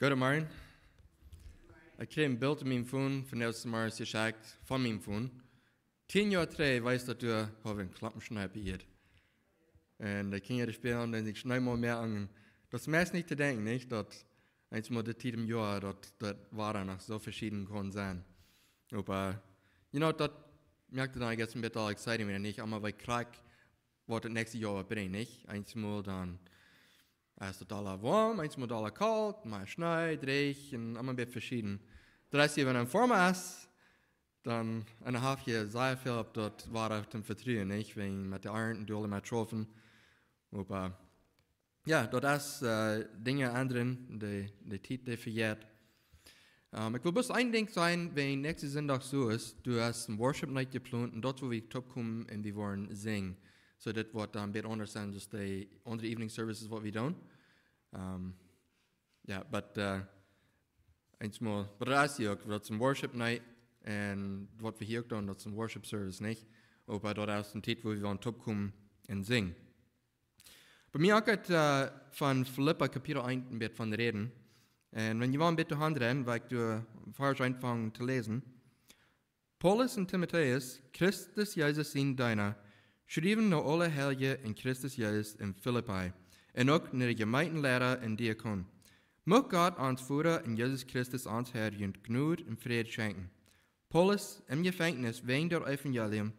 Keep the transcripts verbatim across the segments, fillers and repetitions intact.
Goodemorjen. Ekj kjrieech een Bilt opp mien Phone, von de Mars jeschekjt, von mien Phone. Tieen Joa trigj wist ekj, daut doa haud een Klompen Schnee opp de Ieed. Un de Kjinja dee spälen, dee sikj Schnee mol mea aun. Daut es meist nich to denkjen, nich? Daut eemol de Tiet em Joa, daut, daut Wada noch soo veschieden kaun sennen. Oba, you know, daut moakt daut dan, I guess, een bät exciting, wan nich emma wada krakjt, waut daut näakjste Joa brinjt, nich? Eemol dan es daut aul woam, eemol aul kolt, mea Schnee, dreajch un emma een bät veschieden. Daut es hia, wan een Foarma es, dan, un dan haft hee sea väl opp daut Wada to vetruen, nich? Wäajen met de Arnt un dol met schaufen. Oba, jo, daut es, eh, Dinja endren, de, de Tiet, dee vejeit. Ehm, ekj well bloos een Dinkj sajen, wan näakjsten Sindach soo es, du hast een Worship Night jeplont un doa woa wie toopkomen un wie woaren sinjen. So, dit woat dan een bät aundasch sennen, aus de aundre evening services waut wie doonen. Ehm, jo, but, eh, eemol, but daut es hia uk, daut es een Worship Night un waut wie hia uk doonen, daut es een Worship Service, nich? Oba daut es een Tiet, wua wie woaren toopkomen un sinjen. Bie mie uk et, eh, von Filippa Kapitel eent een bät von räden. Un wan jie wellen een bät aunräden, woa ekj doa Varsch aunfangen to läsen. Paulus un Timotäus, Christus Jesus sien Deena, schriewen no aule Heilje en Christus Jesus en Filippi, un uk no de Jemeentenleida un Diakonen. Mucht Gott ons Voda un Jesus Christus ons Herr junt Jnod un Fräd schenkjen. Paulus, em Jefenkjnis wäajen daut Evangelium,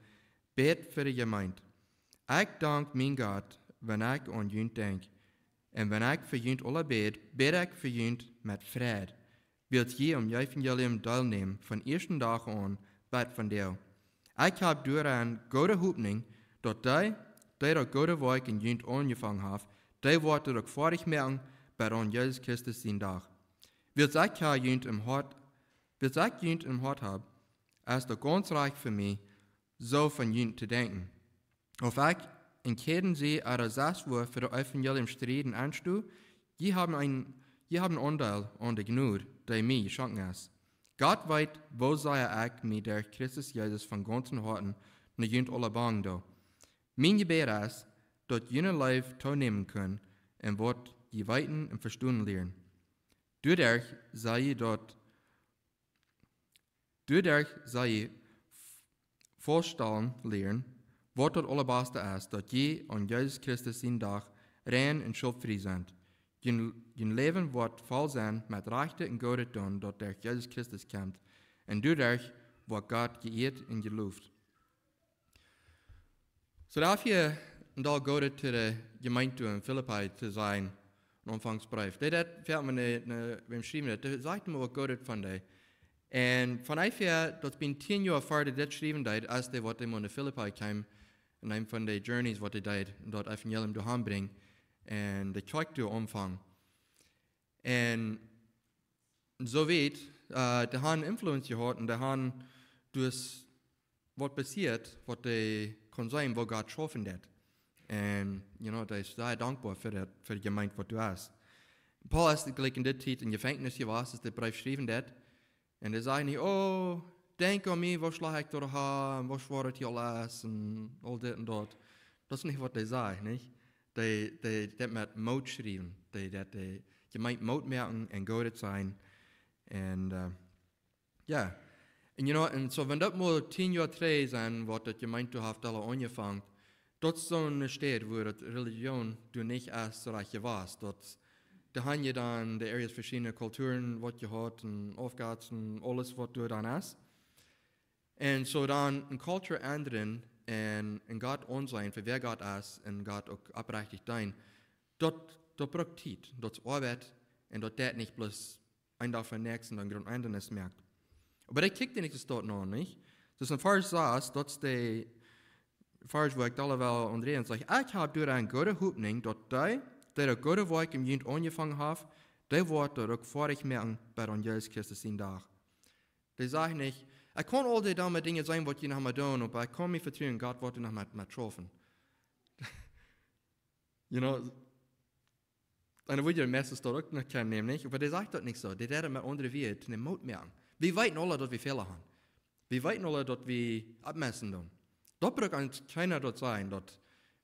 bät fa de Jemeent. Ekj dank mien Gott, wan ekj aun junt denkj. Un wan ekj fa junt aula bäd, bäd ekj fa junt met Freid, wiels jie aum Evangelium deelnämen von ieeschten Dach aun bat vondoag. Ekj hab doaraun goode Hopninj, daut dee, dee daut goode Woakj en junt aunjefongen haft, dee woat daut uk foadich moaken bat aun Jesus Christus sien Dach. Wiels ekj ha junt em Hoat, wiels ekj junt em Hoat hab, es daut gaunz rajcht fa mie, soo von junt to denkjen. Auf ekj en Kjäden sie, ooda sest wua fa daut Evangelium strieden enstoh, jie haben een, jie haben Aundeel aun de Jnod, dee mie jeschonken es. Gott weet, woo sea ekj mie derch Christus Jesus von gaunzen Hoaten no junt aula bangen doo. Mien Jebäd es, daut june Leew toonämen kunn un woat jie weeten un vestonen lieren. Doaderch sell jie daut, doaderch sell jie f-, fauststalen lieren, waut daut aulabaste es, daut jie aun Jesus Christus sien Dach rein un schultfrie sent. Jun, jun Läwen woat voll sennen met rajchtet un goodet doonen, daut derch Jesus Christus kjemt. Un doaderch woat Gott jeieet un jeloft. So, doa hia een Deel goodet to de Jemeent en Filippi to sajen, een Aunfangsbreef. Dee, daut fält mie, ne, biem schriewen, daut sajcht mie waut goodet von dee. Un von onjefäa, daut bie tieen Joa ver dee dit schriewen deed, aus dee waut emol no Filippi kjeem, en eent von de journeys waut dee deed, daut Evangelium doahan brinjen, un de Kjoakj doa aunfangen. Un soo wiet, eh, dee han Influence jehaut un dee han dus waut passieet, waut dee kunnen seenen, woo Gott schaufen deed. Un, you know, dee es sea dankboa fa daut, fa de Jemeent waut doa es. Paulus es jlikj en dise Tiet em Jefenkjnis jewast, aus dee Breef schriewen deed. Un dee säd nich: "Oh, denkj aun mie, woo schlajcht ekj daut ha, un woo schwoa daut hia aules, un aul dit un daut." Daut es nich waut dee säd, nich? Dee, dee, dee deed met Moot schriewen, dee, dee deed de Jemeent Moot moaken un goodet sajen. Un, eh, jo. Un, you know, un soo, wan daut mol tieen Joa trigj sent, waut daut Jemeent doa haft aula aunjefongen, daut es soone Städ, wua daut Relijoon doa nich es rajcht jewast. Daut, doa han jie dan de areas, veschiedne Kulturen, waut jie haben, un Aufgott un aules waut doa dan es. Un soo dan eene Kultua endren un, un Gott aunseenen fa wäa Gott es un Gott uk oprechtich deenen, daut, daut brukt Tiet, daut es Oabeit un daut deit nich bloos een Dach fa näakjsten dan Gruntennis moaken. Oba dee kjikjt nich soo stoakj no, nich? Daut es en Varsch sas, daut es de Varsch, wua ekj aul well aun räden, sajcht: "Ekj hab doaraun goode Hopninj, daut dee, dee daut goode Woakj en junt aunjefongen haft, dee woat daut uk foadich moaken bat aun Jesus Christus sien Dach." Dee sajcht nich: "Ekj kaun aul dee domme Dinja seenen, waut jie noch mol doonen, oba ekj kaun mie vetruen, Gott woat doa noch met, met schaufen." You know, un dan woat je meistens daut uk noch kjennen nämen, nich? Oba dee sajcht daut nich soo. Dee deit daut met aundre Wieed, to dän Moot moaken. Wie weeten aula, daut wie Fäla haben. Wie weeten aula, daut wie aufmessen doonen. Daut brukt ons kjeena daut sajen, daut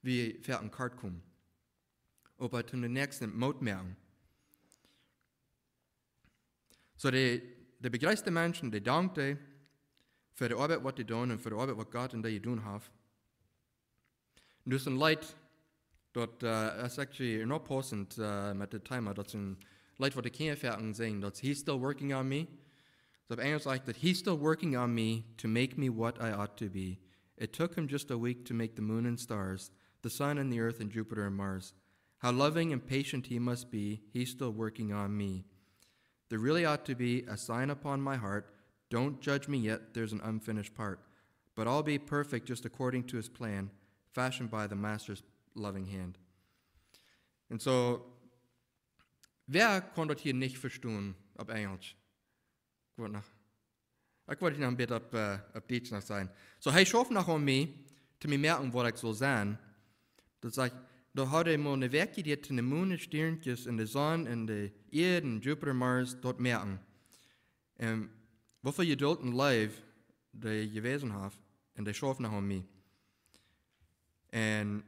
wie ver een Kart komen. Oba to dän näakjsten Moot moaken. So, de, de bejreest de Menschen, dee dankt dee fa de Oabeit, waut dee doonen un fa de Oabeit, waut Gott en dee jedonen haft. Un daut es een Leet, daut uh, is actually noch passend uh, met dit Thema. Daut es een Leet, waut de Kjinja foaken sinjen. Daut is He's still working on me. So opp Enjlisch sajcht daut, He's still working on me to make me what I ought to be. It took him just a week to make the moon and stars, the sun and the earth and Jupiter and Mars. How loving and patient he must be. He's still working on me. There really ought to be a sign upon my heart. Don't judge me yet, there's an unfinished part. But I'll be perfect just according to his plan, fashioned by the master's loving hand. Un so, wäa kaun daut hia nich vestonen opp Enjlisch? Ekj woa noch, ekj woa noch een bät opp, uh, opp Dietsch noch sajen. So, hee schauft noch aun mie, to mie moaken, waut ekj saul sennen. Daut sajcht, doa haud hee mau eene Wäakj jeduat, to de Moon, Stiernkjes un de Sonn un de Ieed un Jupiter, Mars, daut moaken. Un woo väl Jedult un Leew dee jewäsen haft, un dee schauft noch aun mie. Un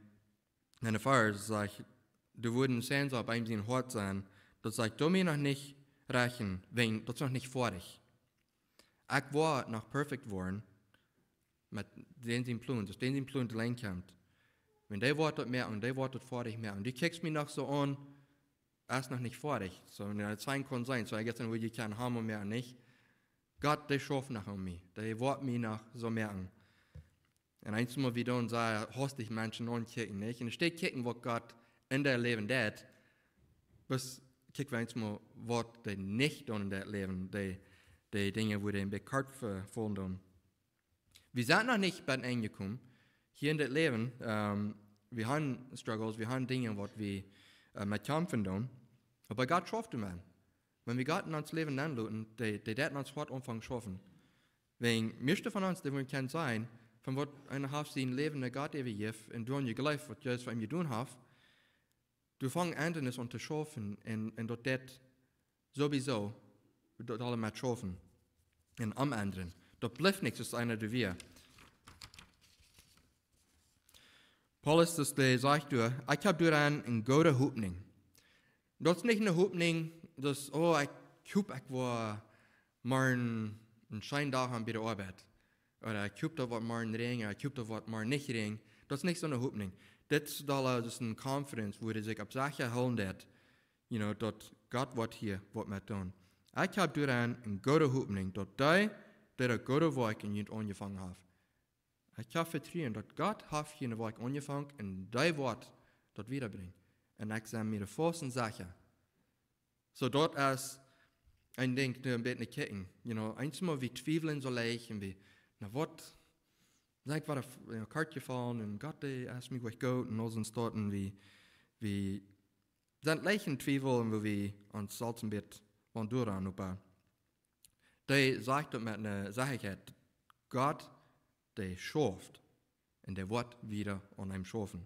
en de Varsch sajcht, doa wudden Säns opp eenem sien Hoat sennen, daut sajcht, doa mie noch nich räakjnen, wäajen daut es noch nich foadich. Ekj woa noch perfekt woaren met dän sien Plon, daut dän sien Plon to Enj kjemt. Wan dee woat daut moaken, dee woat daut foadich moaken. Du kjikjst mie noch soo aun, es noch nich foadich. So, un daut kaun sennen. So, I guess dan wudd ekj kjennen haben, moaken, nich? Gott, dee schauft noch aun mie. Dee woat mie noch soo moaken. Un eemol wie doonen soo hastich Menschen aunkjikjen, nich? Un enne Städ kjikjen, waut Gott en daut Läwen deit, bloos kjikj wie eemol, waut dee nich doonen en daut Läwen, dee, dee Dinja, wua dee een bät kort fa faulen doonen. Wie sent noch nich bie daut Enj jekomen. Hia en daut Läwen, um, wie haben Struggles, wie haben Dinja, waut wie uh, met kjamfen doonen. Oba Gott schauft doamet. Wan wie Gott en ons Läwen nenloten, dee, dee deit en ons Hoat aunfangen schaufen. Wäajen mieeschte von ons, dee wudden kjennen sennen, von waut eena haft sien Läwen aun Gott äwajejäft un doa jejleeft, waut Jesus fa am jedonen haft, doa fangt Endanis aun to schaufen un, un daut deit sowieso, daut aula met schaufen un aum Endren. Daut blift nich soo aus eena doa wia. Paulus, daut dee sajcht doa, ekj hab doaraun eene goode Hopninj. Daut es nich eene Hopninj, daut, oh, ekj hop, ekj woa morjen een, een scheenen Dach haben bie de Oabeit. Ooda ekj hop, daut woat morjen räajnen, ooda ekj hop, daut woat morjen nich räajnen. Daut es nich soone Hopninj. Dit es aul, daut es eene Confidence, wua dee sikj opp secha hoolen deit, you know, daut Gott woat hia waut met doonen. Ekj hab doaraun eene goode Hopninj, daut dee, dee daut goode Woakj en junt aunjefongen haft. Ekj hab Vetruen, daut Gott haft hia een Woakj aunjefongen un dee woat daut wiedabrinjen. Un ekj sie mie doavon secha. So, daut es een Dinkj, nu een bät kjikjen. You know, eemol wie twiewlen soo leicht un wie, na waut, sie ekj wada, you know, kort jefaulen un Gott, dee es mie goot un aul soone Stoten, wie, wie sent leicht en Twiewel un wua wie ons selfst een bät von doaraun oppbuen. Dee sajcht daut met eene Sechaheit, Gott, dee schauft un dee woat wieda aun am schaufen.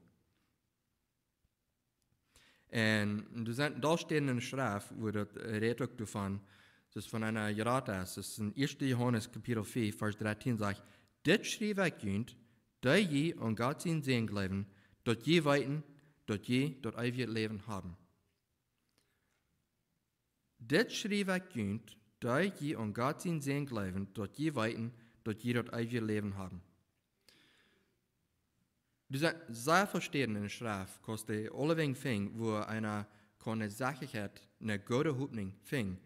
Un doa sent, doa steit en de Schreft, wua daut rät uk doavon, daut von eena jerat es. Daut es en Ieeschte Johanes Kapitel fiew, Varsch dartieen sajcht, dit schriew ekj junt, dee jie aun Gott sienen Sän jleewen, daut jie weeten, daut jie daut eewje Läwen haben. Dit schriew ekj junt, dee jie aun Gott sienen Sän jleewen, daut jie weeten, daut jie daut eewje Läwen haben. Doa sent sea väl Städen en de Schreft, kaust dee aulawäajen finjen, wua eena kaun eene Sechaheit, eene goode Hopninj finjen,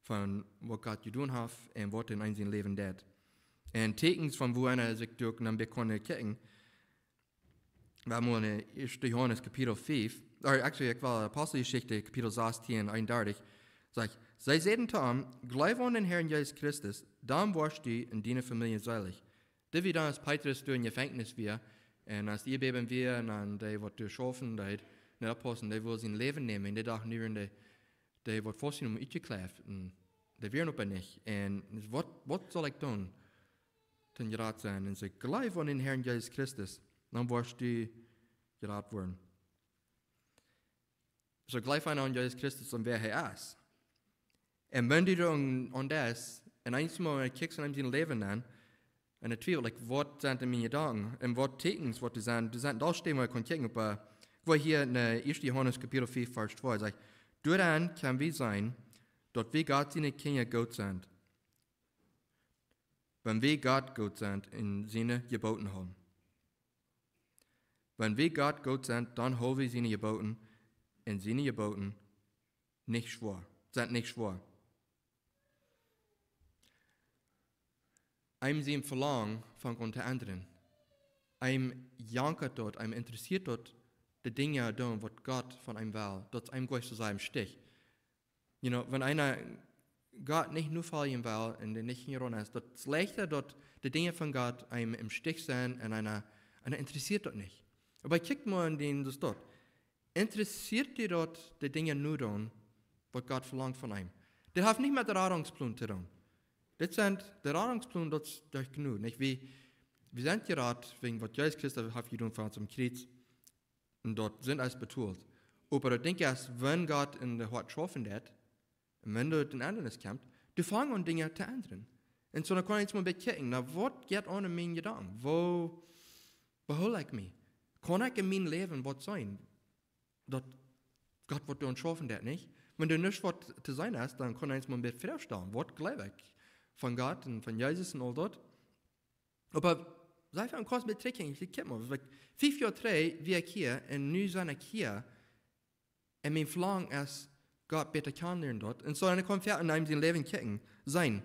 von waut Gott jedonen haft un waut en eenem sien Läwen deit. Un Tieekjens von wua eena sikj derch een bät kaun kjikjen, wie haben en Ieeschte Johanes Kapitel fiew, or actually, ekj well Aposteljeschicht Kapitel sastieen, eenundartich, sajcht, see säden to am, jleew aun dän Herrn Jesus Christus, dan woascht du un diene Famielje seelich. Dit wia dan, aus Petrus doa em Jefenkjnis wia, un aus dee Bäben wia, un dan dee waut doa schaufen deed, nich oppaussen, dee wull sien Läwen nämen, un dee docht, nu wieren dee, dee waut faust sent, utjekjleft, un dee wieren oba nich. Un waut, waut saul ekj doonen, toom jerat sennen? Un see, jleew aun dän Herrn Jesus Christus, dan woascht du jerat woaren. So jleew aun Jesus Christus un wäa hee es. Un wan du dan aun daut, un eemol kjikjst en sien Läwen aun, un dan twiewelst, like, waut sent en miene Jedanken, un waut Tieekjens, waut doa sent, doa sent aul Städen, wua ekj kaun kjikjen, oba ekj well hia en Ieeschte Johanes Kapitel fiew, Varsch twee, sajcht, doaraun kjenn wie seenen, daut wie Gott siene Kjinja goot sent, wan wie Gott goot sent un siene Jeboten hoolen. Wan wie Gott goot sent, dan hool wie siene Jeboten, un siene Jeboten nich schwoa, sent nich schwoa. Eenem sien Velangen fangt aun to endren. Eenem jankat daut, eenem interessieet daut, de Dinja doonen, waut Gott von eenem well. Daut es eenem jlikj to sajen, em Stich. You know, wan eena Gott nich nofoljen well un dee nich hia es, daut es leichta, daut de Dinja von Gott eenem em Stich sent un eena, eena interessieet daut nich. Oba kjikj mol en dän, daut daut interessieet die daut, de Dinja nu doonen, waut Gott velangt von eenem. Dit haft nich met de Radungsplan to doonen. Dit sent de Radungsplan, daut es derch Jnod, nich? Wie, wie sent jerat wäajen waut Jesus Christus haft jedonen fa ons aum Kjriez. Un daut sent wie betolt. Oba daut Dinkj es, wan Gott en dien Hoat schaufen deit, un wan doa een Endanis kjemt, dan fangen aun Dinja to endren. Un soo, dan kaun ekj mol een bät kjikjen, na, waut jeit aun en miene Jedanken? Woo behool ekj mie? Kaun ekj en mien Läwen waut seenen? Daut Gott waut doa aun schaufen deit, nich? Wan doa nuscht waut to seenen es, dan kaun ekj mol een bät froagen, waut jleew ekj von Gott un von Jesus un aul daut? Oba saj wie een kort bät trigj, ekj kjikj mol, like, fief Joa trigj wia ekj hia un nu sie ekj hia. Un mien Velangen es, Gott bäta kjanen lieren doa. Un soo, dan kaun ekj en eenem sien Läwen kjikjen, seenen,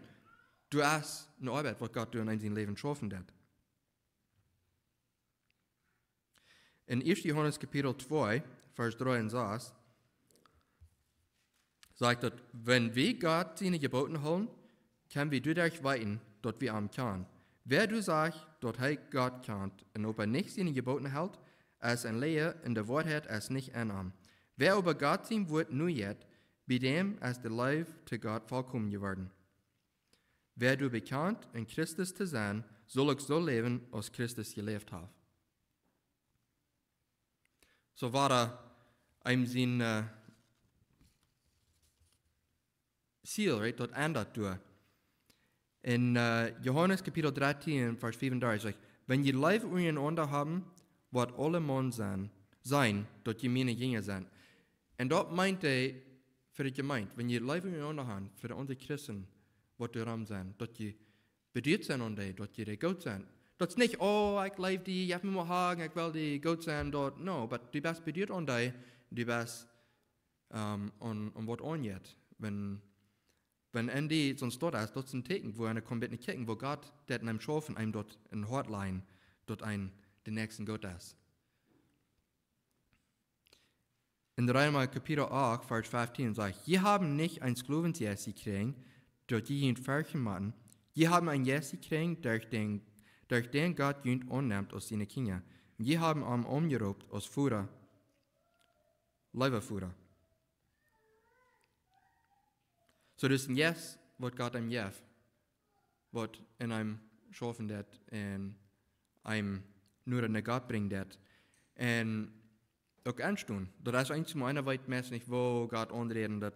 doa es eene Oabeit, waut Gott doa en eenem sien Läwen schaufen deit. En Ieeschte Johanes Kapitel twee, Varsch dree un sas, sajcht daut, wan wie Gott siene Jeboten hoolen, kjenn wie doaderch weeten, daut wie am kjanen. Wäa doa sajcht, daut hee Gott kjant, un oba nich siene Jeboten helt, es een Läajna, un de Woarheit es nich en am. Wäa oba Gott sien Wuat nojeit, bie däm es de Leew to Gott volkomen jeworden. Wäa doa bekjant, en Christus to sennen, saul uk soo läwen, aus Christus jeläft haft. Soo wia eenem sien, äh, Ziel, right, daut endat doa. En, äh, Johanes Kapitel dartieen, Varsch fiefundartich sajcht: "Wan jie Leew unjarenaunda haben, woat aulemaun seenen, seenen, daut jie miene Jinja sent." Un daut meent hee fa de Jemeent, wan jie Leew unjarenaunda haben, fa de aundre Christen, woat doaromm seenen, daut jie bediet sent aun dee, daut jie dee goot sent. Daut es nich, "Oh, ekj leew die, jeff mie mau Hagen, ekj well die goot sennen", daut, no, oba du best bediet aun dee, du best, ähm, aun, aun waut aunjeit. Wan, wan en die soon Staut es, daut es een Tieekjen, wua eena kaun bät kjikjen, wua Gott daut en eenem schauft, eenem daut em Hoat lajen, daut eena dän Näakjsten goot es. En Reema Kapitel acht, Varsch feftieen sajcht: "Jie haben nich een Sklowenjeist jekjräajen, daut jie junt ferchten motten. Jie haben een Jeist jekjräajen, derch dän, derch dän Gott junt aunnemt aus siene Kjinja. Jie haben am aunjeroopt aus Voda, leewa Voda." Soo, daut es een Jeist, waut Gott eenem jeft, waut en eenem schaufen deit un eenem noda no Gott brinjen deit. Un uk aunstonen. Daut es eent, mau eena weet meist nich, woo Gott aunräden deit.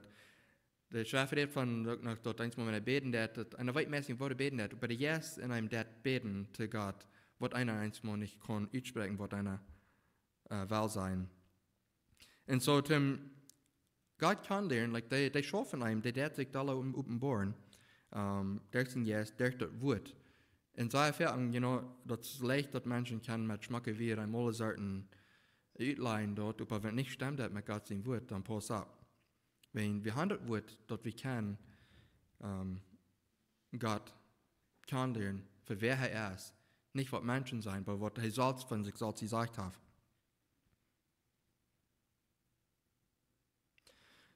De Schreft rät von uk noch daut eent mau, wan eena bäden deit, daut eena weet meist nich, woo to bäden deit. Oba de Jeist en eenem deit bäden to Gott, waut eena eent mau nich kaun utspräakjen, waut eena, äh, well sajen. Un soo toom Gott kjanen lieren, like, dee, dee schauft en eenem, dee deit sikj daut open-, openboaren, ähm, derch sienen Jeist, derch daut Wuat. Un soo väl, you know, daut es leicht, daut Menschen kjennen met schmocke Wieed eemol Sachen utlajen doa, oba wan nich stemt daut met Gott sien Wuat, dan pauss opp. Wan wie haben daut Wuat, daut wie kjennen, ähm, Gott kjanen lieren fa wäa hee es, nich waut Menschen sajen, oba waut hee selfst von sikj selfst jesajcht haft.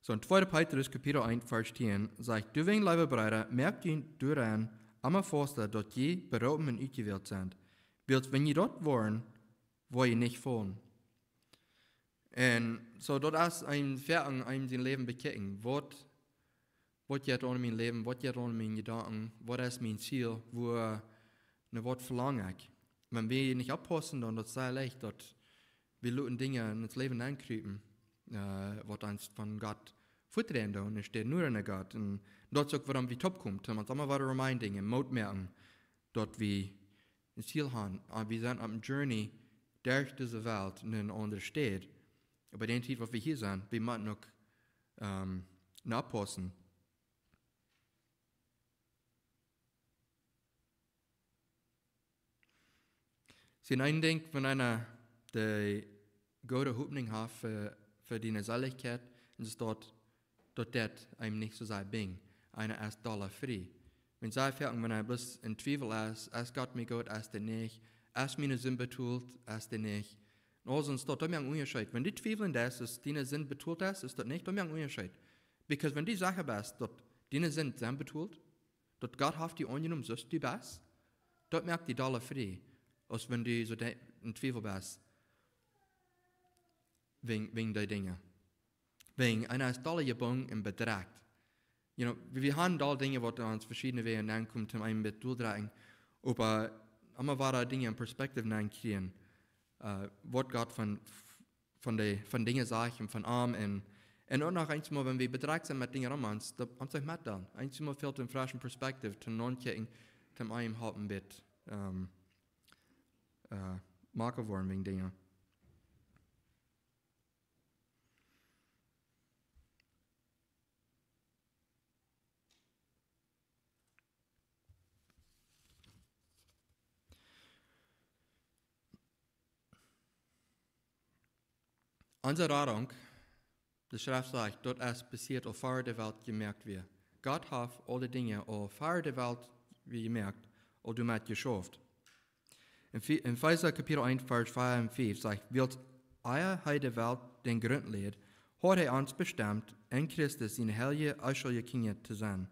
Soo, en tweeda Petrus Kapitel eent, Varsch tieen sajcht: "Doawäajen, leewe Breeda, moakt junt doaraun emma fausta, daut jie beroopen un utjewält sent. Wiels wan jie daut woaren, woa jie nich faulen." Un soo, daut es een Väaenj en sien Läwen bekjikjen. Waut, waut jeit aun en mien Läwen? Waut jeit aun en miene Jedanken? Waut es mien Ziel? Wua, no waut velang ekj? Wan wie nich oppaussen, dan daut es sea leicht, daut wie loten Dinja en ons Läwen nenkriepen, äh, waut ons von Gott wajchräden doonen, enne Städ no Gott. Un daut es uk, wuarom wie toopkomen, toom ons emma wada reminding un Moot moaken, daut wie een Ziel haben. Un wie sent opp eene Journey derch dise Welt no eene aundre Städ. Oba dee Tiet, waut wie hia sent, wie motten uk, ähm, no oppaussen. Sien een Dinkj, wan eena de goode Hopninj haft fa, fa diene Seelichkjeit, un es daut, daut deit eenem nich soo sea binjen. Eena es dolla frie. Wan see foaken, wan eena bloos en Twiewel es, es Gott mie goot, es dee nich, es miene Sind betolt, es dee nich. Un aul soont, daut, daut moakt een Unjascheet. Wan du twiewlen deist, es diene Sind betolt es, es daut nich, daut moakt een Unjascheet. Because wan du secha best, daut diene Sind sent betolt, daut Gott haft die aunjenomen, soo aus du best, daut moakt die dolla frie, aus wan du soo de-, en Twiewel best wäajen, wäajen dee Dinja. Wäajen eena es dolla jebungen un bedrekjt. You know, wie, wie haben dolla Dinja, waut aun ons veschiedne Wäaj aunkomen, toom een bät doldrekjen. Oba emma wada Dinja en Perspektiv nenkjrieen, äh, waut Gott von, von de, von Dinja sajcht un von am. Un, un uk noch eensmol, wan wie bedrekjt sent met Dinja rom ons, daut ons uk met dan. Eensmol fält een freschen Perspektiv, to nonkjikjen, toom eenem halpen bät, ähm, äh, moakja woaren wäajen Dinja. Onse Radunk, de Schreft sajcht, daut es passieet, aul ver de Welt jemoakt wia. Gott haft aul de Dinja, aul ver de Welt wia jemoakt, aul doamet jeschauft. En Fi-, en Efeesa Kapitel eent, Varsch vea un fief sajcht: Wiels ea hee de Welt dän Grunt läd, haud hee ons bestemt, en Christus siene heilje, onschulje Kjinja to sennen.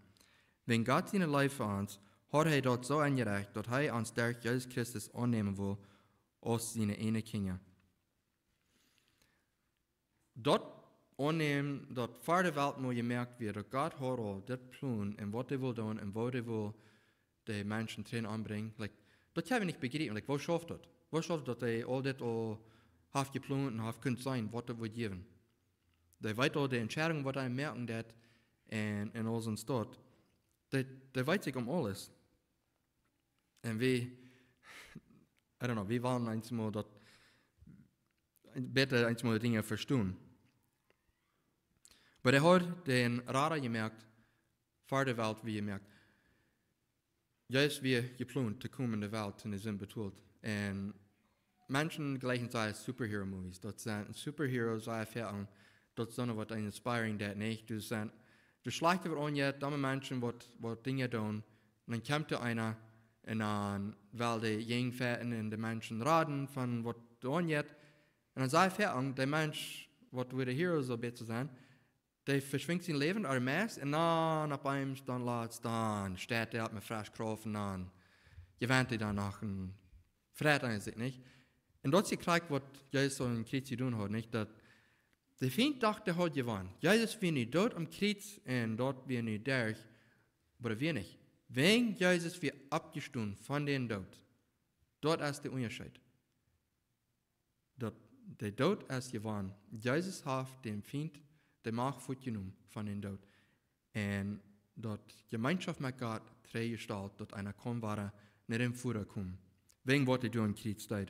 Wäajen Gott siene Leew fa ons haud hee daut soo enjerecht, daut hee ons derch Jesus Christus aunnämen wull aus siene ieejne Kjinja. Daut aunnämen, daut ver de Welt mol jemoakt wia, daut Gott haud aul dit Plon un waut hee wull doonen un woo hee wull de Menschen trigj aunbrinjen. Like, daut kjenn wie nich bejriepen. Like, woo schauft daut? Woo schauft daut, daut hee aul dit aul haft jeplont un haft kunt seenen, waut daut wudd jäwen? Dee weet aul de Entscheidunk, waut hee moaken deed, un, un aul soont. Dee, dee weet sikj om aules. Un wie, I don't know, wie wellen eensmol daut, bäta eensmol de Dinja vestonen. Oba hee haud dän Rada jemoakt, ver de Welt wia jemoakt. Jesus wia jeplont to komen en de Welt, en de Sind betolt. Un Menschen jlikjen see superhero movies. Daut sent superheroes, see foaken, daut es soont waut een inspiring deit, nich? Daut sent, daut schlajchte woat aunjeit, domme Menschen waut, waut Dinja doonen. Un dan kjemt doa eena un dan well dee jäajen fajchten un de Menschen raden von waut doa aunjeit. Un dan see foaken, de Mensch, waut wia de hero, soo bäta to sennen, dee veschwinjt sien Läwen, oba meist, un dan opp eemol dan latst, dan steit hee opp met fresch Krauft un dan jewennt hee dan noch un freit aun sikj, nich? Un daut es krakjt waut Jesus aum Kjriez jedonen haud, nich? Daut de Fient docht, hee haud jewonnen. Jesus wia nu doot aum Kjriez un daut wia nu derch, oba wia nich. Wäajen Jesus wia oppjestonen von dän Doot. Daut es de Unjascheet. Daut de Doot es jewonnen. Jesus haft däm Fient de Macht fuatjenomen von dän Doot. Un daut Jemeenschoft met Gott trigj jestalt, daut eena kaun wada no däm Voda komen. Wäajen waut hee doa aum Kjriez deed.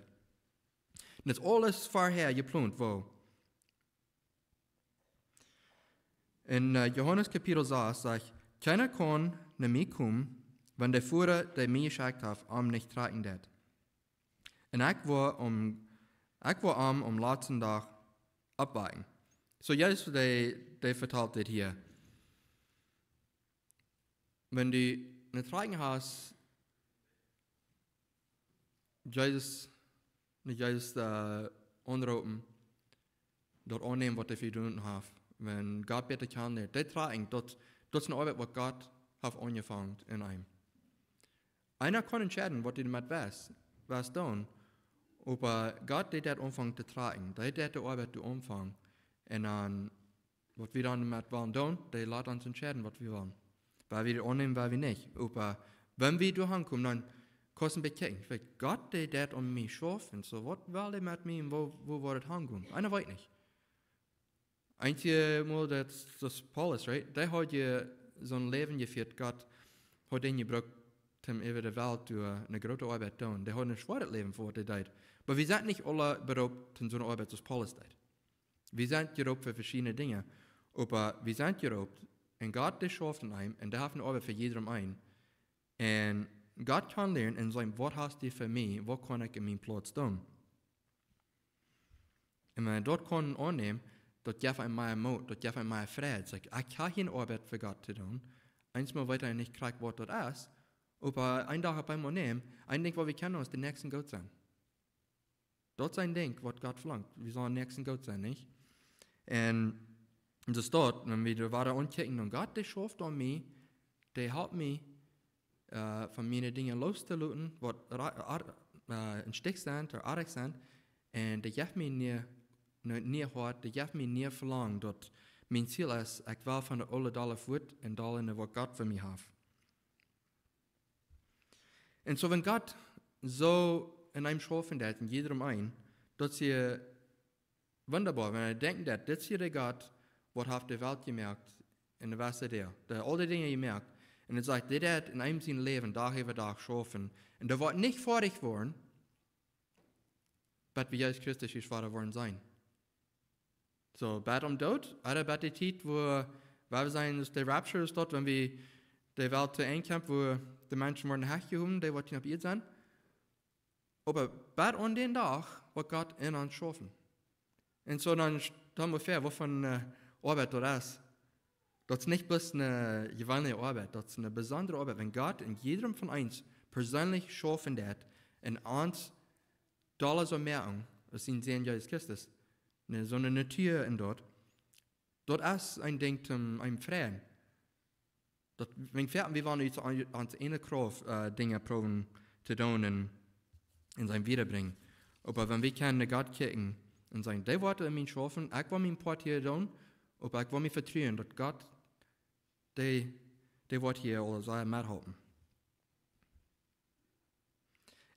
Un daut es aules verhäa jeplont, woo? En, äh, Johanes Kapitel sas sajcht: Kjeena kaun no mie komen, wan de Voda, dee mie jeschekjt haft, am nich trakjen deit. Un ekj woa am, ekj woa am aum latsten Dach oppwakjen. Soo, Jesus, dee, dee vetalt dit hia. Wan du ne Trakjunk hast, Jesus, no Jesus, äh, aunroopen, daut aunnämen, waut hee fa die jedonen haft. Wan Gott bäta kjanen lieet, dee Trakjunk, daut, daut es ne Oabeit, waut Gott haft aunjefongen en eenem. Eena kaun entscheiden, waut hee doamet well, well doonen. Oba Gott, dee deit aunfangen to trakjen. Dee deit de Oabeit aunfangen. Un dan, waut wie dan doamet wellen doonen, dee lat ons entscheiden, waut wie wellen. Woa wie daut aunnämen, woa wie nich. Oba wan wie doa aunkomen, dan kosten bekjikjen. Veleicht Gott, dee deit aun mie schaufen. Soo, waut well hee met mie, woo, woo woat et aunkomen? Eena weet nich. Eenjemol, daut, daut Paulus, right? Dee haud je soon Läwen jefieet, Gott haud dän jebrukt, om äwa de Welt to, äh, ne groote Oabeit to doonen. Dee haud een schwoaret Läwen fa waut hee deed. Oba wie sent nich aule beroopt to soone Oabeit aus Paulus deed. Wie sent jeroopt fa veschiedne Dinja. Oba wie sent jeroopt, un Gott, dee schauft en eenem, un dee haft ne Oabeit fa jieda eenen. Un Gott kjanen lieren un sajen: "Waut hast du fa mie? Waut kaun ekj en mien Plauz doonen?" Un wan wie daut kjennen aunnämen, daut jeft eenem mea Moot, daut jeft eenem mea Fräd. Saj ekj, ekj hab hia eene Oabeit fa Gott to doonen. Eemol weet eena nich krakjt, waut daut es. Oba een Dach opp eemol nämen, een Dinkj, waut wie kjennen, es de Näakjsten goot sennen. Daut es een Dinkj, waut Gott velangt. Wie sellen Näakjsten goot sennen, nich? Un daut es daut, wan wie doa wieda aunkjikjen, dan: Gott, dee schauft aun mie, dee halpt mie, äh, von miene Dinja lostoloten, waut ra-, ar-, äh, em Stich sent ooda oajch sent. Un dee jeft mie een nie-, een nie Hoat, dee jeft mie een nie Velangen, daut mien Ziel es, ekj well von de oole Deel fuat un dol enn waut Gott fa mie haft. Un soo, wan Gott soo enn eenem schaufen deit, enn jiedrem eenen, daut es wundaboa, wan wie denkjen, daut dit es de Gott, waut haft de Welt jemoakt un de Welt, dee, dee aul dee Dinja jemoakt. Un hee sajcht, dit haft enn eenem sien Läwen Dach äwa Dach schaufen. Un daut woat nich foadich woaren, bat wie Jesus Christus hia wada woaren seenen. Soo, bat aum Doot, ooda bat de Tiet, wua, wua wie seenen, daut de Rapture es daut, wan wie de Welt to Enj kjemt, wua de Menschen woaren wajchjehowen, dee waut hia opp Ieed sent. Oba bat aun dän Dach, waut Gott enn ons schaufen. Un soo dan st-, dan mott wie, waut fa, äh, Oabeit daut es. Daut es nich bloos eene jeweenelje Oabeit, daut es eene besondre Oabeit. Wan Gott enn jiedrem von ons perseenlich schaufen deit un ons dolla soo moaken aus sien Sän Jesus Christus, ne, soo eene Natua enn daut, daut es een Dinkj toom eenem freien. Daut, wan wie, wie wellen ut ons, ons eene Krauft, äh, Dinja proowen to doonen un, un sennen wiedabrinjen. Oba wan wie kjennen no Gott kjikjen un sajen: "Dee woat enn mie schaufen, ekj well mien Poat hia doonen, oba ekj well mie vetruen, daut Gott, dee, dee woat hia aul sea methalpen."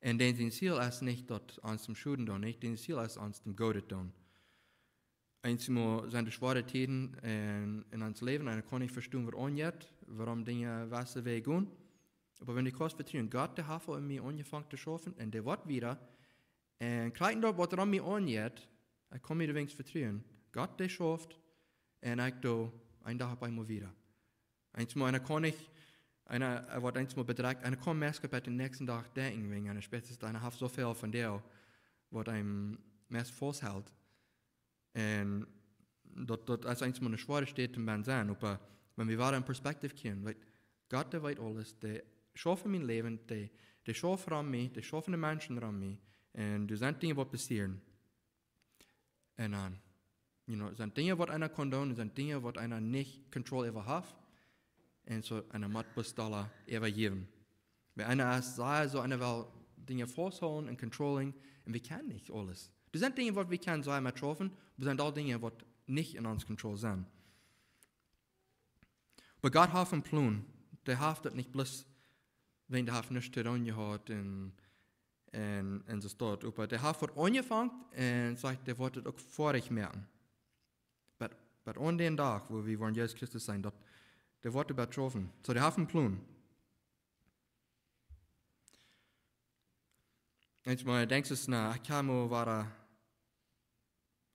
Un dän sien Ziel es nich, daut ons toom Schoden doonen, nich, dän sien Ziel es, ons toom Goodet doonen. Eemol sent doa schwoare Tieden enn, enn ons Läwen, un eena kaun nich vestonen, waut aunjeit, wuarom Dinja wese Wäaj gonen. Oba wan du kaust vetruen: "Gott, dee haft aul enn mie aunjefongen to schaufen, un dee woat wieda. Un krakjt daut, waut rom mie aunjeit, ekj kaun mie doawäajen vetruen. Gott, dee schauft, un ekj doo een Dach opp eemol wieda." Eemol eena kaun nich, eena, äh, woat eemol bedrekjt, eena kaun meist opp dän näakjsten Dach denkjen, wäajen eena spieet, eena haft soo väl von dee, waut eenem meist faust helt. Un daut, daut es eemol eene schwoare Städ toom bennen sennen, oba wan wie wada enn Perspektiv kjrieen, weet, Gott, dee weet aules, dee schauft enn mien Läwen, dee, dee schauft rom mie, dee schauft enn de Menschen rom mie, un doa sent Dinja, waut passieren. Un dan, you know, sent Dinja, waut eena kaun doonen, sent Dinja, waut eena nich Control äwa haft. Un soo, eena mott bloos dolla äwajäwen. Wiels eena es sea soo, eena well Dinja fausthoolen un controlling, un wie kjennen nich aules. Doa sent Dinja, waut wie kjennen sea met schaufen, oba doa sent aul Dinja, waut nich enn ons Control sent. Oba Gott haft een Plon. Dee haft daut nich bloos, wan dee haft nuscht to doonen jehaut un, un, un soo staut. Oba dee haft waut aunjefongen un sajcht, dee woat daut uk foadich moaken. Bat, bat aun dän Dach, wua wie woaren Jesus Christus seenen, daut, dee woat doabie schaufen. Soo, dee haft een Plon. Eemol denkjst du: "Na, ekj hab mie wada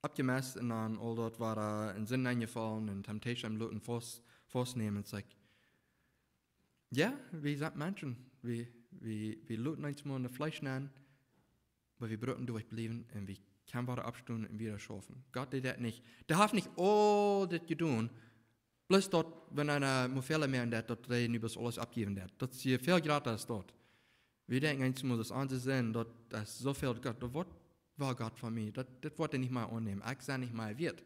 oppjemest un dan aul daut wada enn Sind enjefollen un Temptation loten faust, faustnämen." Saj ekj, jo, wie sent Menschen. Wie, wie, wie loten eemol enn daut Fleesch nenn, oba wie brucken doaderch bliewen un wie kjennen wada oppstonen un wieda schaufen. Gott deed daut nich. Dee haft nich aul dit jedonen, bloos daut, wan eena mol Fäla moaken deed, daut dee nu bloos aules oppjäwen deed. Daut es väl jrata aus daut. Wie denkjen eemol, daut es onse Sind, daut, daut es soo väl, Gott, daut woat, woat Gott von mie, daut, dit woat hee nich mea aunnämen, ekj sie nich mea wieet.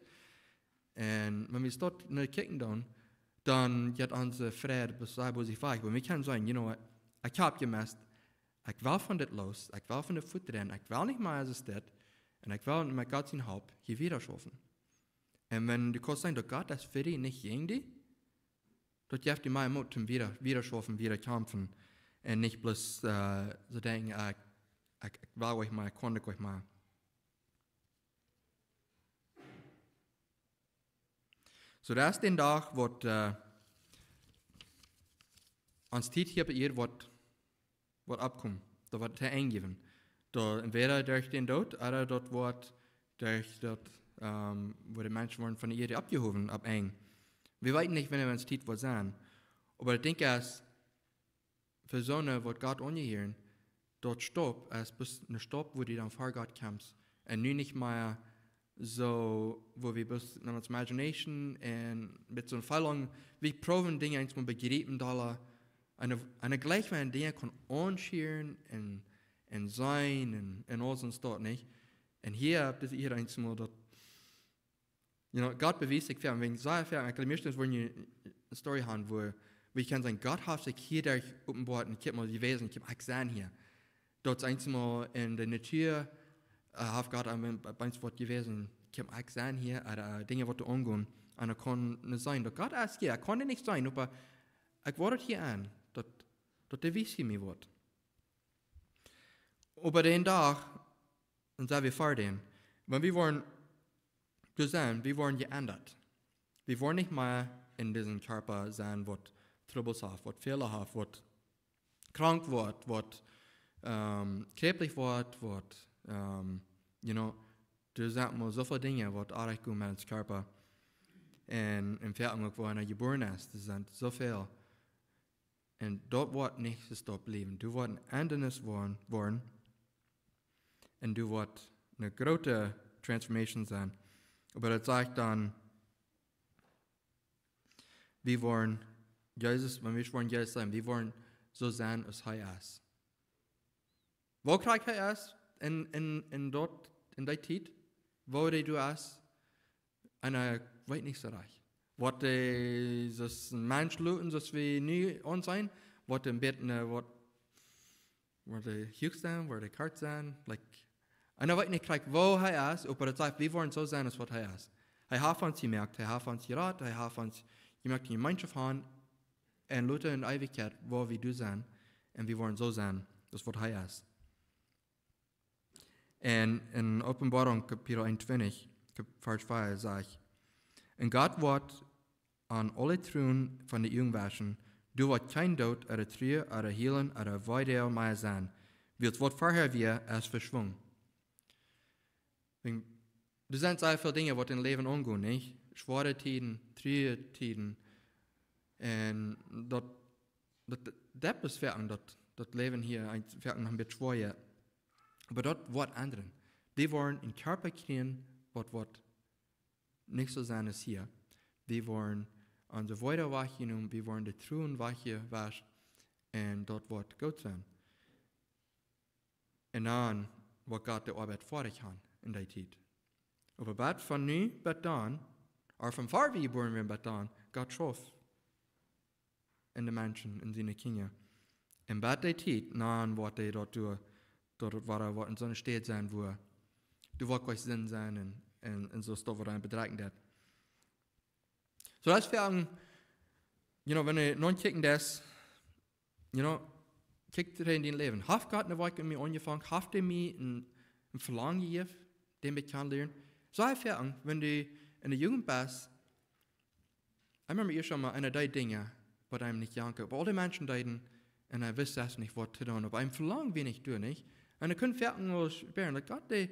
Un wan wie daut nu kjikjen doonen, dan jeit onse Fräd bloos sea bosich wajch. Oba wie kjennen sajen: "You know what? Ekj hab jemest, ekj well von dit loos, ekj well von dit fuat, ekj well nich mea soo aus dit, un ekj well met Gott siene Help hia wieda schaufen." Un wan du kaust seenen, daut Gott es fa die, nich jäajen die, daut jeft die mea Moot toom wieda, wieda schaufen, wieda kjamfen. Un nich bloos, äh, soo denkjen: "Ah, ekj, ekj, ekj well nich mea, ekj kaun nich mea." Soo, daut es dän Dach, waut, äh, ons Tiet hia opp Ieed woat, woat oppkomen. Daut woat to Enj gonen. Daut entwäda derch dän Doot, ooda daut woat derch daut, ähm, wua de Menschen woaren von de Ieed oppjehowen opp Enj. Wie weeten nich, wanea ons Tiet woat sennen. Oba ekj denkj, aus fa soone waut Gott aunjehieren, daut stoppt, es bloos eene Stopp, wua du dan ver Gott kjemst. Un nu nich mea soo, wua wie bloos no ons imagination un met soon Feeling, wie proowen Dinja eemol bejriepen dolla, un, un jlikj wan Dinja kaun aunschieren un, un seenen un, un aules un daut nich. Un hia haft et hia eemol daut, you know, Gott bewiest sikj fa, wan see fa, ekj meist woa jie eene Story haben, wua, wua jie kjennen sajen, Gott haft sikj hia derch openboat un kjikj mol jewast, kjikj, ekj sie hia. Daut eemol en de Natua, äh, haft Gott aun mie, bie mie waut jewast, kjikj, ekj sie hia, ooda, äh, Dinja waut doa aungonen, un ekj kaun nich seenen. Daut Gott es hia, ekj kaun nich seenen, oba ekj woa et hia aun, daut, daut dee wiest hia mie waut. Oba dän Dach, un soo wie ver dän, wan wie woaren doa sennen, wie woaren jeendat. Wie woaren nich mea en disen Kjarpa sennen, waut Trubbels haft, waut Fäla haft, waut krank woat, waut, ähm, kjräftich woat, waut, ähm, you know, doa sent mau soo väl Dinja, waut oajch gonen met ons Kjarpa. Un, un fa ons uk, wua eena jebuaren es, doa sent soo väl. Un daut woat nich soo stoppt bliewen. Doa woat een Endanis woaren, woaren. Un doa woat eene groote Transformation sennen. Oba daut sajcht dan, wie woaren Jesus, wan wie woaren Jesus sennen, wie woaren soo sennen aus hee es. Woo krakjt hee es en, en, en daut, en dee Tiet, woo hee doa es, un hee weet nich soo rajcht. Waut hee, soo aus een Mensch looten, soo aus wie nu aunseenen, waut een bät, äh, waut, waut hee huach sennen, waut hee kort sennen, like, un hee weet nich krakjt, woo hee es, oba daut sajcht, wie woaren soo sennen aus waut hee es. Hee haft ons jemoakt, hee haft ons jerat, hee haft ons jemoakt, Jemeenschoft haben, un lota en Eewichkjeit, wua wie doa sennen, un wie woaren soo sennen aus waut hee es. Un en Openboarunk Kapitel eenuntwintich, Kap-, Varsch vea sajcht: "Un Gott woat an aule Tronen von de Uagen wauschen, doa woat kjeen Doot, ooda Trua, ooda Hielen, ooda Weedoag mea sennen, wiels waut verhäa wia, es veschwungen." Wan, doa sent sea väl Dinja, waut em Läwen aungonen, nich? Schwoare Tieden, Truatieden. Un daut, daut, daut es foaken daut, daut Läwen hia, een, foaken noch een bät schwoa. Oba daut woat endren. Wie woaren een Kjarpa kjrieen, waut, waut nich soo sennen aus hia. Wie woaren onse Weedoag wajchjenomen, wie woaren de Tronen wajchjewascht, un daut woat goot sennen. Un dan woat Gott de Oabeit foadich haben en dee Tiet. Oba bat von nu, bat dan, ooda von ver wie jebuaren wieren, bat dan, Gott schauft en de Menschen, en siene Kjinja. Un bat dee Tiet, dan woat hee daut doa, daut et wada woat en soone Städ sennen, wua doa woat kjeen Senn sennen un, un, un soo stoff woat eena bedrekjen daut. Soo daut es fa een, you know, wan du nodenkjen deist, you know, kjikj trigj en dien Läwen. Haft Gott een Woakj en mie aunjefongen? Haft hee mie een, een Velangen jejäft, dän ekj kaun lieren? Soo es et fa een, wan du en de Jugend best, ekj remember ieescht mol eena deed Dinja, waut am nich jankad. Oba aul de Menschen deeden, un hee wist selfst nich, waut to doonen. Oba een Velangen wia nich doa, nich? Un hee kunn foaken mol spieren, daut Gott, dee,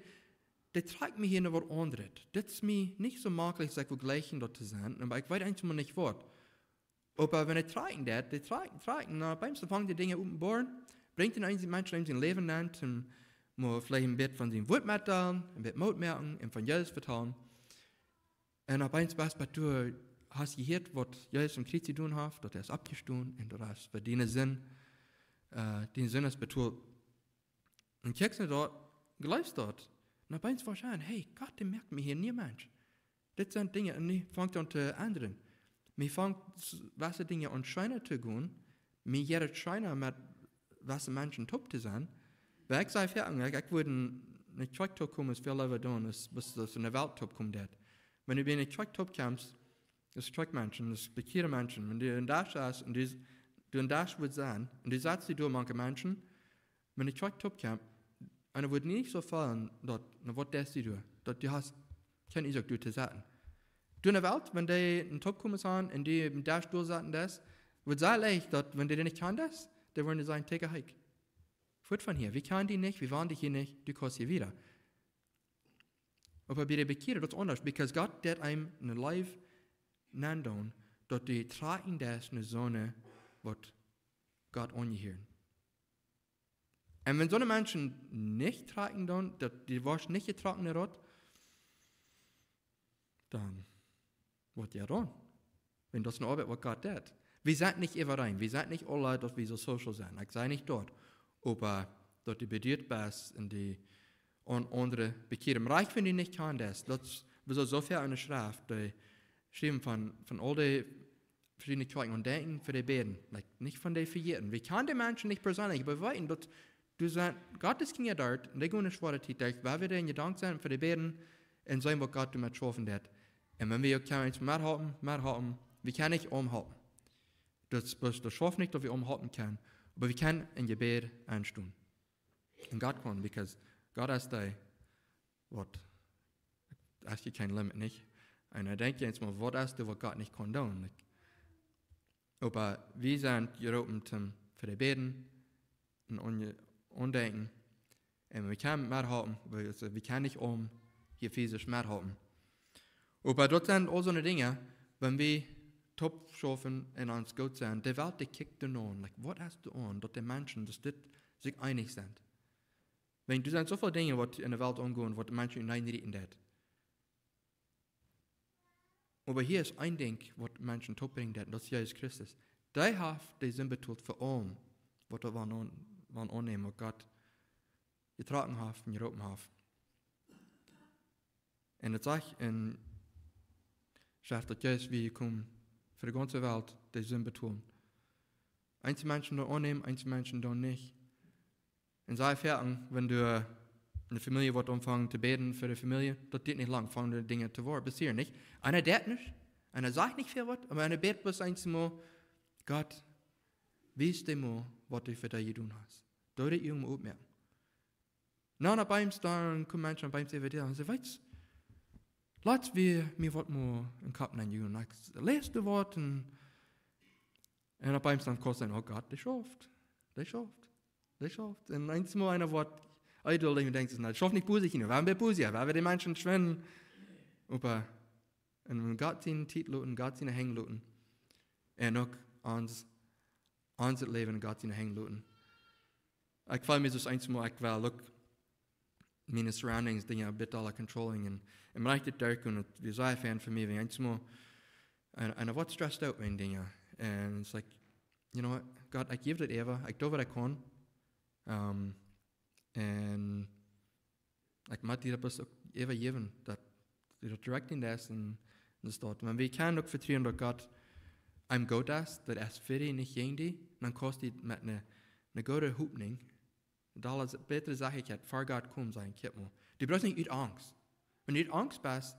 dee trakjt mie hia no waut aundret. Dit es mie nich soo maklich, aus ekj wudd jleichen daut to sennen. Oba ekj weet eemol nich waut. Oba wan hee trakjen deed, dee trakjen, trakjen, dan opp eemol fangen dee Dinja openboaren, brinjt hee eenen Menschen en sien Läwen aun, om mol veleicht een bät von sien Wuat mettodeelen, een bät Moot moaken un von Jesus vetalen. Un opp eemol best, best du, hast jehieet, waut Jesus aum Kjriez jedonen haft, daut hee es oppjestonen un daut es fa diene Sind, äh, diene Sind es betolt. Un kjikjst no daut, jleefst daut. Un opp eemol woascht du seenen, hey, Gott, dee moakt mie hia een niea Mensch. Dit sent Dinja, un nu fangt aun to endren. Mie fangt s-, jewesse Dinja aun scheena to gonen. Mie jeit et scheena met jewesse Menschen toop to sennen. Wiels ekj saj foaken, ekj, ekj wudd en, en Kjoakj toopkomen, es väl leewa doonen, es, es, es en de Welt toopkomen daut. Wan du bie ne Kjoakj toopkjemst, es Kjoakjmenschen, es bekjierde Menschen. Wan du en Desch hast, un du, du en Desch wurscht sennen, un du satst die doa mank de Menschen, wan de Kjoakj toopkjemt, un et wudd nich soo fälen daut, na, waut deist du doa? Daut du hast kjeene Uasoak doa to setten. Doa en de Welt, wan dee en toopkomen sent un dee em Desch doa sitten deist, wudd sea leicht daut, wan dee nich kjanen deist, dee wudden sajen: "Take a hike. Fuat von hia. Wie kjanen die nich, wie wellen die hia nich, du kaust hia wieda." Oba bie de Bekjierunk, daut es aundasch, because Gott deed eenem een Läwen aundoonen, daut dee trakjen deed no soone, waut Gott aunjehieren. Un wan soone Menschen nich trakjen doonen, daut dee woat nich jetrocken doa rut, dan woat je doonen. Wan daut es eene Oabeit waut Gott deit. Wie sent nich äwareen, wie sent nich aule daut wie soo social sent. Ekj saj nich daut. Oba daut du bediet best un dee aun aundre bekjieren. Rajcht wan du nich kaust, daut es, wie soo, soo väl enne Schreft, dee schriewen von, von aul dee veschiedne Kjoakjen un denkjen fa dee bäden. Like, nich von dee vejäten. Wie kjanen dee Menschen nich perseenlich, oba wie weeten daut du sent, Gott es Kjinja doa, un dee gonen eene schwoare Tiet derch, wua wie dän Jedanken sent fa dee bäden un seenen waut Gott doamet schaufen deit. Un wan wie uk kjennen eent methalpen, methalpen, wie kjennen nich aunhalpen. Daut es, daut schauft nich daut wie aunhalpen kjennen, oba wie kjennen em Jebäd aunstonen. Un Gott kaun, because Gott es dee, waut, es je kjeen limit, nich? Un dan denkj je eemol, waut es doa waut Gott nich kaun doonen? Like, oba wie sent jeroopen toom fa dee bäden un aun-, aundenkjen. Un wie kjennen methalpen, wie, aulsoo, wie kjennen nich aun hia physisch methalpen. Oba daut sent aul soone Dinja, wan wie toop schaufen un ons goot sent, de Welt dee kjikjt doa aun. Like, waut es doa aun, daut de Menschen, daut dee sikj eenich sent? Wan, doa sent soo väl Dinja waut enne Welt aungonen, waut de Menschen uteenrieten deit. Oba hia es een Dinkj waut Menschen toopbrinjen deit, daut es Jesus Christus. Dee haft de Sind betolt fa aulem, waut wie wellen aun-, wellen aunnämen, waut Gott jetrocken haft un jeroopen haft. Un daut sajcht enne Schreft, daut Jesus wia jekomen fa de gaunze Welt de Sind betolen. Eenje Menschen doonen aunnämen, eenje Menschen doonen nich. Un soo foaken, wan du enne Famielje woascht aunfangen to bäden fa de Famielje, daut diet nich lang, fangen de Dinja to woaren, passieren nich. Eena deit nich, eena sajcht nich väl waut, oba eena bät bloos eemol: Gott, wies dee mol, waut du fa dee jedonen hast. Doo dee irjentwoo oppmoakjen. Na, un opp eemol dan komen Menschen opp eemol äwa die un sajen: Weetst, latst wia mie waut mol em Kopp nenjegonen. Ekj läs doa waut un, un opp eemol dan kaust du: Oh Gott, dee schauft, dee schauft, dee schauft. Un eemol eena woat eidel un denkjt: Na, dee schauft nich bosich jenuach, wie motten bosich, wie motten dee Menschen schwind. Oba, un wan wie Gott siene Tiet loten, Gott siene Henj loten, un uk ons, ons Läwen en Gott siene Henj loten. Ekj feel mie soo eemol, ekj well uk miene surroundings, Dinja een bät aula controlling un, un mie rajcht daut derch un daut wia sea fein fa mie, wan eemol eena, eena woat stressed out wäajen Dinja. Un it's like, you know what, Gott, ekj jäw daut äwa, ekj doo waut ekj kaun. Um, un ekj mott die daut bloos uk äwajäwen, daut du daut directing deist un, un daut. Wan wie kjennen uk vetruen daut Gott eenem goot es, daut es fa die, nich jäajen die, dan kaust du met eene, eene goode Hopninj, daut es eene bätre Sach, ekj haud ver Gott komen sennen, kjikj mol. Du bruckst nich ut Angst. Wan du ut Angst best,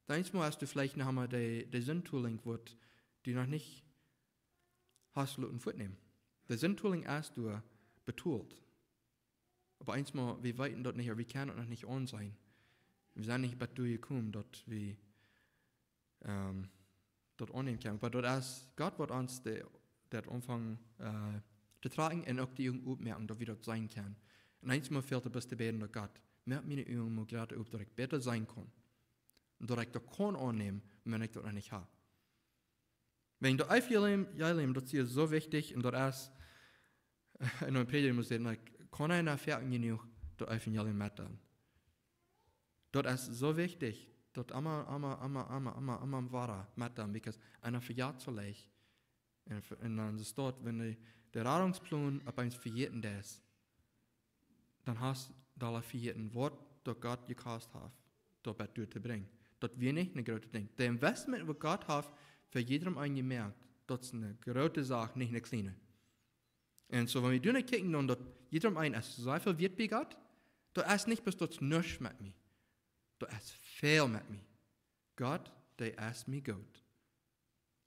dan eemol hast du veleicht noch emol de, de Sindtolinj, waut du noch nich hast loten fuatnämen. De Sindtolinj es doa betolt. Oba eemol, wie weeten daut nich, wie kjennen daut noch nich aunseenen. Wie sent nich bat doa jekomen, daut wie, um, daut aunnämen kjennen. Oba daut es Gott, waut ons de, daut aunfangen, uh, to trakjen un uk de Uagen oppmoaken, daut wie daut seenen kjennen. Un eemol fält et bloos to bäden, daut: Gott, moak miene Uagen mol jrata op, daut ekj bäta seenen kaun. Un daut ekj daut kaun aunnämen, wan ekj daut noch nich hab. Wäajen daut Evangelium, Evangelium, daut es soo wichtich un daut es, un een Prädja mott sajen, like, kaun eena foaken jenuach daut Evangelium metdeelen. Daut es soo wichtich, daut emma, emma, emma, emma, emma, emma wada metdeelen, because eena vejät soo leicht. Un, un dan es daut, wan de, de Radungsplan opp eemol vejäten es, dan hast du aul vejäten, waut daut Gott jekost haft, daut bat doa to brinjen. Daut wia nich een grootet Dinkj. De Investment, waut Gott haft fa jiedrem eenen jemoakt, daut es eene groote Sach, nich eene kjliene. Un soo, wan wie doa no kjikjen, dan daut jiedrem eenen es soo väl wieet bie Gott, daut es nich bloos daut es nuscht met mie. Daut es väl met mie. Gott, dee es mie goot.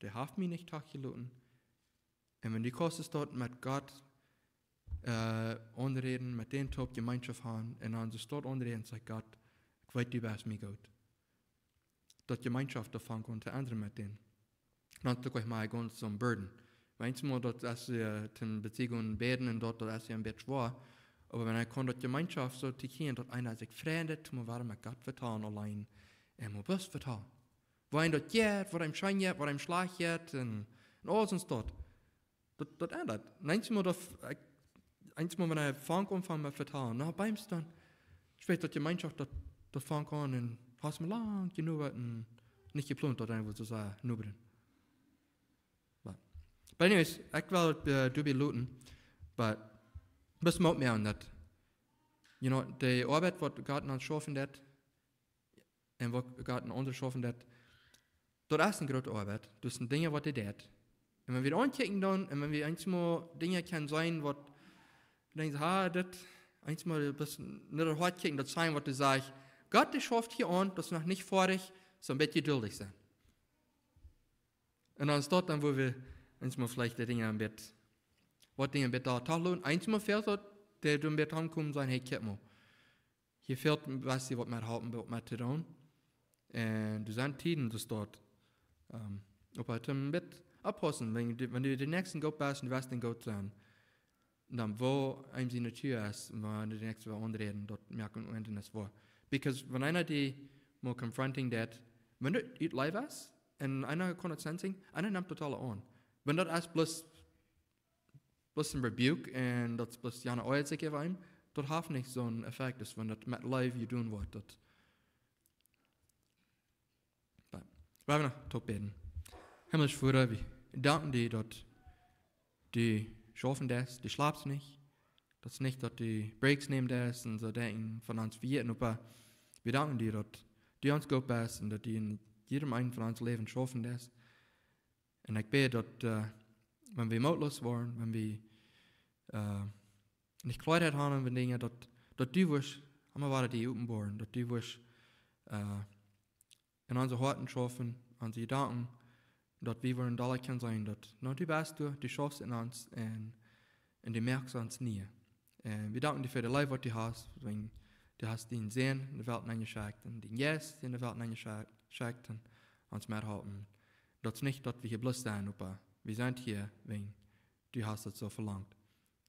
Dee haft mie nich trigj jeloten. Un wan du kaust daut met Gott, äh, aunräden, met dän toop Jemeenschoft haben, un dan daut aunräden, sajcht Gott: "Ekj weet, du best mie goot." Daut Jemeenschoft doavon kaun to endren met dän. Dan es daut uk mau gaunz soon Burden. Wan eemol daut es, äh, toom Beziehungen bäden un daut, daut es een bät schwoa. Oba wan eena kaun daut Jemeenschoft soo to kjrieen, daut eena sikj freit, daut eena wada met Gott vetalen auleen. Un mau bloos vetalen. Woo eenem daut jeit, woo eenem scheen jeit, woo eenem schlajcht jeit, un, un aules un daut. Daut, daut endat. Un eensmol, daut, ekj, eensmol, wan ekj fang aun met vetalen, na, biem Stonen, ekj weet, daut Jemeenschoft, daut, daut fangt aun un hast mie lang jenuach un nich jeplont, daut eena wudd soo sajen, nobren. But, but anyways, ekj well, uh, doabie loten, but, best mot mea aun daut. You know, de Oabeit, waut Gott en ons schaufen deed, un waut Gott en ons schaufen deed, daut es eene groote Oabeit. Daut sent Dinja, waut hee deed. Un wan wie aunkjikjen dan, un wan wie eensmol Dinja kjennen seenen, waut, denkjen, ha, dit, eensmol een bät no daut Hoat kjikjen, daut seenen, waut hee sajcht, Gott, dee schauft hia aun, daut es noch nich foadich, soo een bät jeduldich sennen. Un dan es daut dan, wua wie eensmol veleicht de Dinja een bät, waut Dinja een bät doa toloten, eensmol fält daut, dee doa een bät aunkomen sennen, hey, kjikj mol. Hia fält een bät waut met halpen, waut met to doonen. Un doa sent Tieden, daut doa, ähm, opp een bät oppaussen, wan du, wan du dän Näakjsten goot best un du woascht dän goot sennen, dan woo eenem siene Natua es, wan du dän Näakjsten west aunräden, daut moakt een Enjemach woa. Because wan eena die mol confronting deed, wan du ut Leew es, un eena kaun daut sensing, eena nemt daut aula aun. Wan daut es bloos, bloos een rebuke un daut es bloos jana oajat sikj äwa eenem, daut haft nich soon Effekt, aus wan daut met Leew jedonen woat, daut But, wie woaren noch toop bäden. Himmlischa Voda, wie danken die, daut du schaufen deist, du schlapst nich. Daut es nich, daut du Breaks nämen deist un soo Dinja von ons vejäten, oba wie danken die, daut du ons goot best un daut du en jiedem eenen von ons Läwen schaufen deist. Un ekj bäd, daut, äh, wan wie mootloos woaren, wan wie, äh, nich Kloaheit haben von Dinja, daut, daut du woascht, emma wada die openboaren, daut du woascht, äh, en onse Hoaten schaufen, onse Jedanken, daut wie woaren dolla kjennen seenen, daut, no, du best doa, du schaufst en ons un, un du moakst ons nie. Un wie danken die fa de Leew, waut du hast, wan du hast dienen Sän en de Welt nenjeschekjt un dienen Jeist en de Welt nenjeschekjt un ons methalpen. Daut es nich, daut wie hia bloos sent, oba wie sent hia, wan du hast daut soo velangt.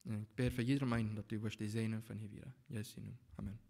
Un ekj bäd fa jiedem eenen, daut du woascht dee säajnen von hia wieda. En Jesus sien Nomen. Amen.